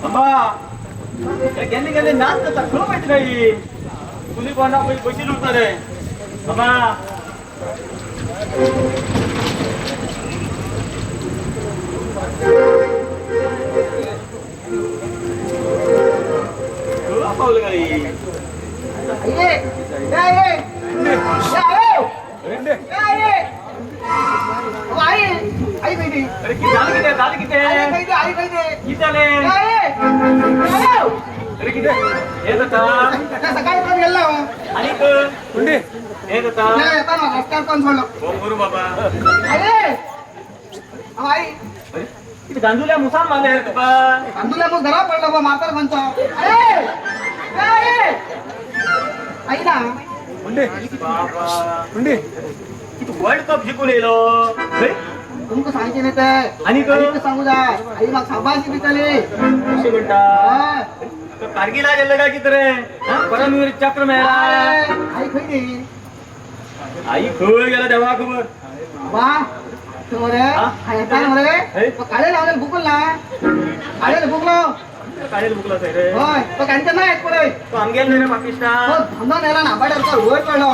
अम्मा गेले गेले नाच जाता खंय वयतले ही तुली कोणा पळय बशीन उरता रे अम्मा खंय पावले काय अरे किती झालं किती झालं किती किती झाले अरे किती हे जाता सकाळी पण गेला आणि हे जाता रस्त्यावर पण सोडलं फोन करू बाबा अरे आई अरे किती गांजुल्या मुसान मारले रे तुका तांदूला मग घरा पडला बा म्हातार म्हणतो अरे अरे आई ना बाबा किती वर्ल्ड कप जिंकून येलो तुमका सांगचे नाही तर आणि आईक सांगू जाय आई मग शाबाशी दितली कशें म्हणटा तो कारगिला गेल्ले काय कितें रे परमवीर चक्र मेळ्ळा आई खंय ती आई खंय गेला देवा खबर वा तू रे येता मरे काळे लावले बुकल ना काळे बुकलो काळेल बुकला थंय रे होय तो कांचे नाही पडय तो आमगेल न्ही रे पाकिस्तान तो धंदो नेला ना बाड्यार वयर चढलो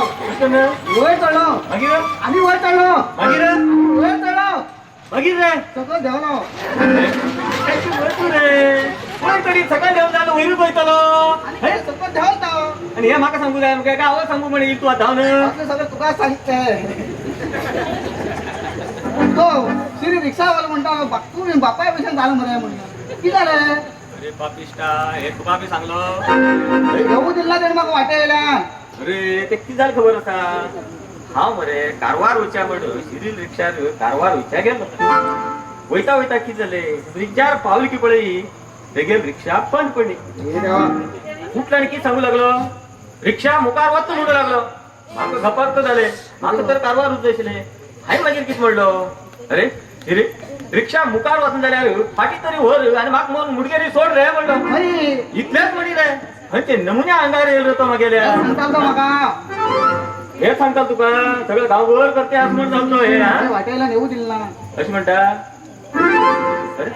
वयर चढलो मागीर आम्ही वर चढलो मागीर वयर चढलो मागीर रे सगळं देवलो वयर रे वयर तरी सकाळ देवन जालो वयरूच वयतलो आणि सगळं देवल तो आणि हे म्हाका सांगू जाय काय आवाज सांगू म्हणे तू धावन असलं सगळं तुका सांगते तो श्री रिक्षावाला म्हणता तू बापाय भशेन झालं मरे म्हणलं कितें जालें अरे पापिश्टा हे तुका बी सांगलो घेऊ दिला तेणे म्हाका वाटे वयल्यान अरे ते कितें जालें खबर आसा हांव मरे कारवार वयच्या म्हण शिरील रिक्षार कारवार वयच्या गेलो वयता वयता कितें जालें ब्रिजार पावली की पळय बेगीन रिक्षा बंद पडली उठला आनी कितें सांगू लागलो रिक्षा मुखार वचून म्हणू लागलो म्हाका घपाक जालें म्हाका तर कारवार आशिल्लें हांवें मागीर कितें म्हणलो अरे अरे रिक्षा मुखार वचून जाल्यार फाटीं तरी व्हर आनी म्हाका म्हण मुडगेरी सोड रे म्हणलो इतलेंच म्हणी रे खंय ते नमुन्या आंगार येयलो रे तो मागेल्या सांगता म्हाका हे सांगता तुका सगळं गांव वर करते असं म्हण सांगतो हे वाटेला नेऊ दिलं ना अशें म्हणटा अरे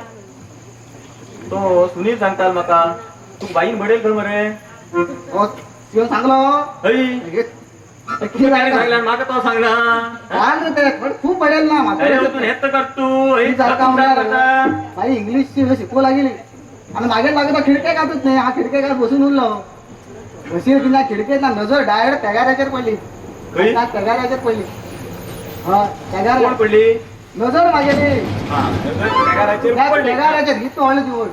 तो सुनील सांगता म्हाका तू बाईन बडेल खंय मरे हो तुवें सांगलो हय सांगला म्हाका तो सांगना सांग ते खूप पडेल ना अरे तू हेच कर तू बाई इंग्लिश शिकवू लागली आणि मागे लागत खिडक्या घातच नाही हा खिडक्या घात बसून उरलो बशीर तिला खिडकेत ना नजर डायरेक्ट तगाराचेर पडली तगाराचेर पडली हा तगार पडली नजर मागेली तगाराचेर हित व्हडलें दिवळ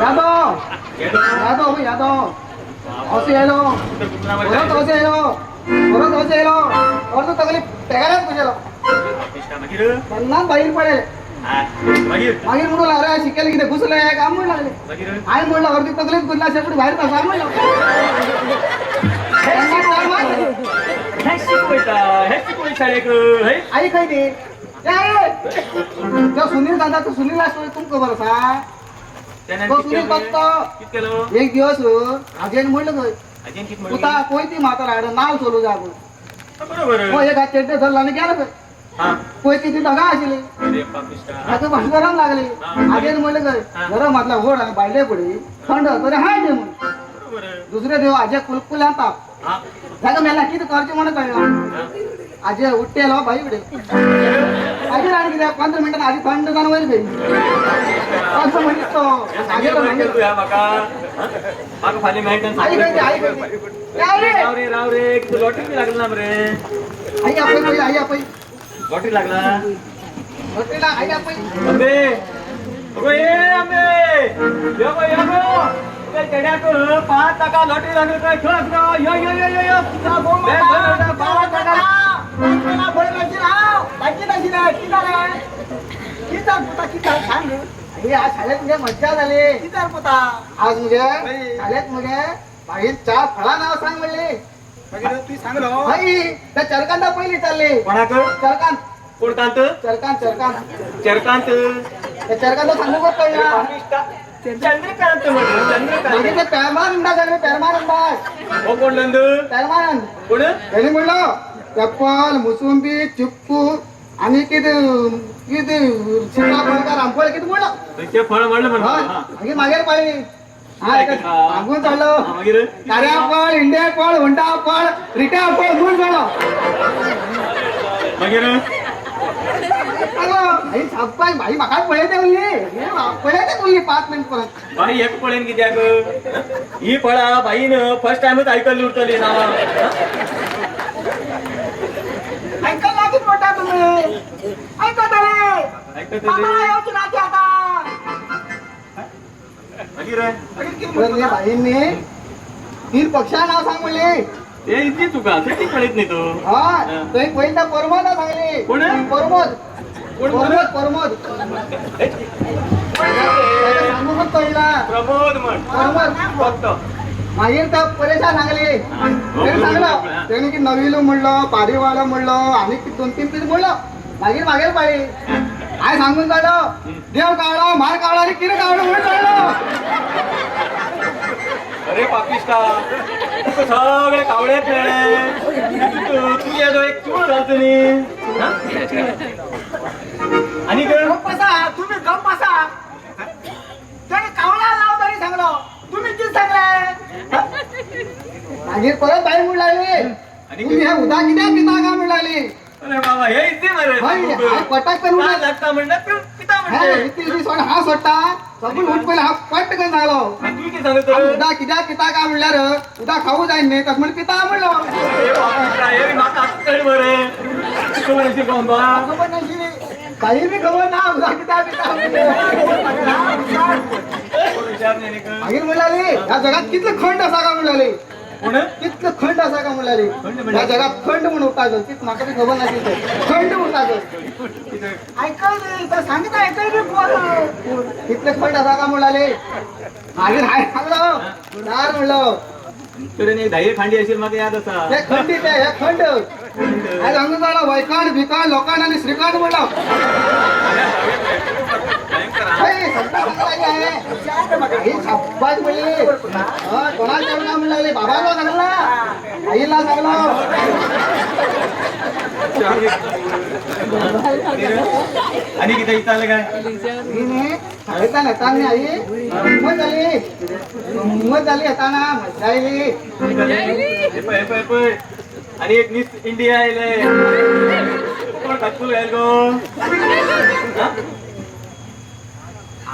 यादव यादव यादव असं येयलो परत असं येयलो परत असं येयलो अर्द तकली तगारात बसलो तेन्नाच भायर पडले मागीर म्हणून अरे शिकेल कितें घुसले काम म्हणून लागले हांवें म्हणलं अर्दी तकलीच घुसला शेपडी भायर पास म्हणलं आई खंय ती तो सुनील सांगता तो सुनील आसतो तुमकां खबर आसा तो सुनील फक्त एक दिवस आजयेन म्हणलं खंय पुता पळय ती म्हातार हाड नाव चोलू जाय पळय एक हात चेड्डे धरला आनी गेलो खंय पळय ती दोगां आशिल्ली ताका भाशण गरम लागली आजयेन म्हणलें खंय गरम घातला व्हड आनी भायले फुडें थंड तरी हाड न्ही म्हूण दुसरे देव आजे कुलकुल्यान ताप ताका मेला कितें करचें म्हणून कळना आजे उठ्ठेलो बाई फुडें मागीर आनी कितें 15 मिनटां आजी थंड जावन वयर गेली असो म्हणीत तो आई खंय आई खंय राव रे लॉटरी बी लागली ना मरे आई आपय पळय आई आपय लॉटरी लागला लॉटरी ला आई आपय आंबे अगो ये आंबे यो गो यो गो चेड्याक 5 टाका लॉटरी लागली काय खस गो यो यो यो यो यो 5 टाका आज शाळेत म्हणजे मज्जा झाली आज म्हणजे शाळेत म्हणजे बाई 4 फळां नाव सांग म्हणली तू सांगलो त्या चरकांता पहिली चालली कोणाक चरकांत कोण कांत चरकांत चरकांत चरकांत त्या चरकांत सांगू कळला चंद्रकांत म्हणलं चंद्रकांत परमानंद सांगले परमानंद हो कोण नंद परमानंद कोण त्यांनी म्हणलं एप्पल मुसुंबी चिक्कू आणि किती की ते सीताफळ का रामफळ किती म्हणलं. खंयचें फळ म्हणलं म्हणटा. मागीर मागीर पाळी सांगून चडलो. मागीर कार्या फळ, इंडिया फळ, हुंडा फळ, रिट्या फळ म्हूण चडलो. मागीर भाई साप्पाय भाई म्हाकाच पळयते उरली, पळयते उरली 5 मिनिट परत. बाई एक पळयन कित्याक ही फळां बाईन फर्स्ट टायमच आयकल्ली उरतली नांवां. ऐकलं की मोठा तुम्ही ऐकतले. आयकतली. येवची ना ती आता. मागीर पळयले भाईंनी 3 पक्षा नाव सांग म्हणले. ते इतली तुका ती कळत नाही तू. हा थंय पयलीं परमोदा सांगली. कोण? परमोद. कोण? परमोद परमोद सांगूकच कळला. प्रमोद म्हण परमोद. फक्त. मागीर त्या परेशा सांगली. तेणी सांगलो तेणी की नविलू म्हणलो, पारीवालो म्हणलो, आनी 2-3 पीस म्हणलो. मागीर मागीर पाळी हांवें सांगून काडलो देव कावळो, मार कावळो आनी कितें कावळो म्हणून काडलो. अरे पाकिस्तान तुका सगळे कावळेच मेळ्ळे, तू येदो एक चूळ घालतो न्ही. आनी गप्प बसा तुम्ही, गप्प बसा. त्याने कावळा नाव तरी सांगलो, तुम्ही किती सांगले? मागीर परत बाई म्हणू लागली तुम्ही हे उदा कित्याक पिता काय म्हणू लागली. अरे बाबा हे इतली मरे. हय पटाक पण उडा लागता म्हणटा पिता म्हणटे. इतली सोड हा सोडटा सगळी उठ पयलीं हा पट्ट करून सांगलो. तूं कितें सांगता? उदा कित्याक पिता काय म्हणल्यार उदा खाऊ जाय न्ही तशें म्हण पिता म्हणलो. हे म्हाका आतां कळ्ळें मरे. खबर आशिल्ली बाबा. खबर नाशिल्ली काही बी खबर ना उदा कित्याक पिता. मागीर म्हणलाली ह्या जगात कितले खंड आसा काय म्हणलाली. कोण? कितले खंड आसा काय म्हणलाली. ह्या जगात खंड म्हूण उरता तीच म्हाका बी खबर नाशिल्ली. खंड उरता. ऐकलं सांगितलं, ऐकलं. कितले खंड आसा काय म्हणलाली. मागीर हांवें सांगलो दार म्हणलो. कडेन एक धाये खांडी आशिल्ली म्हाका याद आसा. हे खंड ते हे खंड हांवें सांगून काडलो वैखंड भिखंड लोखंड आनी श्रीखंड म्हणलो. शाबास म्हणली. कोणाक ना म्हणले बाबाला सांगला, आईला सांगलो. आनी कितें विचारलें काय? शाळेंतल्यान येताना न्ही आई गंमत जाली, गंमत जाली येताना मज्जा आयली. हे पळय पळय आनी एक मिस इंडिया आयले. कोण कातकूल घायल गो?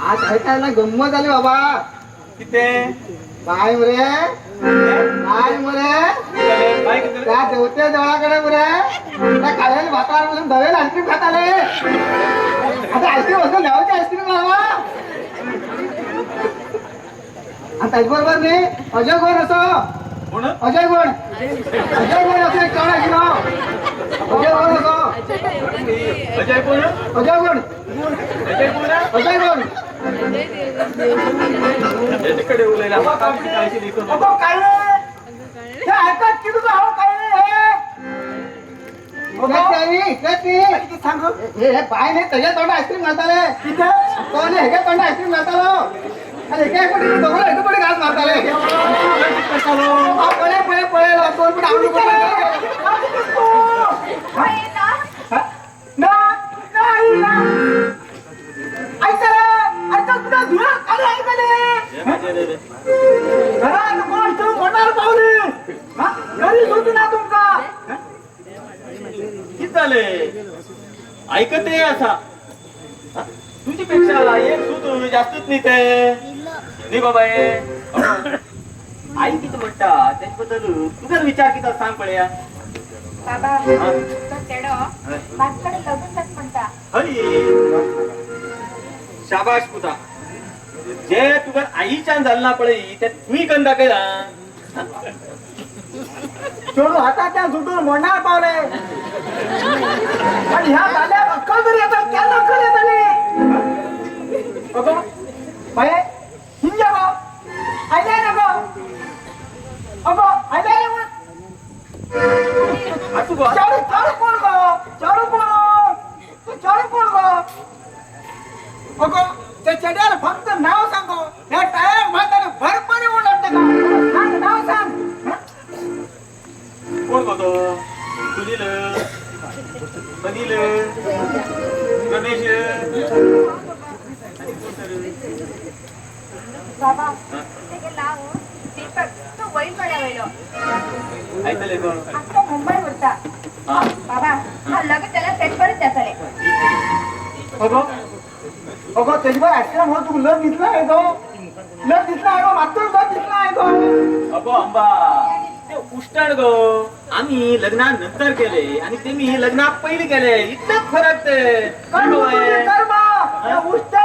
आज शाळेंतल्यान गंमत जाली बाबा. कितें? बाय मरे, बाय मरे, त्या देवते देवळाकडे मरे त्या काळ्याने भातावर बसून धवेल आईस्क्रीम खाताले. आता आईस्क्रीम बसून ल्हेवाची आईस्क्रीम बाबा. आणि त्याचबरोबर न्ही अजय गोण असो. अजय गोण, अजय गोण असो एक कोण आशिल्लो. अजय गोण असो. अजय कोण? अजय गोण. अजय कोण? अजय गोण. कडे उलयला हे बाय न्ही तेज्या तोंडा आईस्क्रीम घालताले. तो न्ही हेच्या तोंडा आईस्क्रीम घालतालो आनी एके पटी दोगलो हेचे पटी घास मारताले. पळय पळय पळयलो दोन पटी आवडू. घरात कोण मोटार पावली घरी होती ना तुमका. कित जालें? ऐकते आसा तुझी पेक्षा एक सूत जास्तच न्ही ते न्ही बाबा. हे आई कितें म्हणटा तेजे बद्दल तुजो विचार कितें सांग पळया. बाबा तो चेडो माझ्याकडे लग्न जात म्हणटा. हय शाबाश पुता, जे तुका आईच्यान जालें ना पळय ते तुवें कन्न दाखयलां. चेडू हाताच्या सुटून मोडणार पावले आणि ह्या जाल्यार अक्कल तरी येता केन्ना अक्कल येताली. अगो बाये हिंगे गो आयले ना गो. अगो आयले ना. चेडू चेडू कोण गो? चेडू कोण? तू चेडू कोण गो? अगो त्या चेड्याला फक्त नाव सांगो. ह्या टायर म्हातारे भरपारी उलटते का? सांग नाव सांग. कोण गो तो? सुनील, अनिल, रमेश. बाबा तेगे नाव दीपक, तो वैल गड्या वयलो. आयतले गो. आतां तो मुंबय उरता. हा. बाबा, हा लग्न जाल्यार तेच बरें जातलें. अगो अगो, तेजे बरोबर ऍक्सिडंट हो, तुका लग दिसला आहे गो, लग दिसला आहे गो, मातूर लग दिसला आहे गो. अगो अंबा, ते उष्टण गो. आम्ही लग्ना नंतर केले आणि ते मी लग्ना पहिले केले, इतकंच फरक ते. कर्म तुझे कर्म. त्या उष्ट्या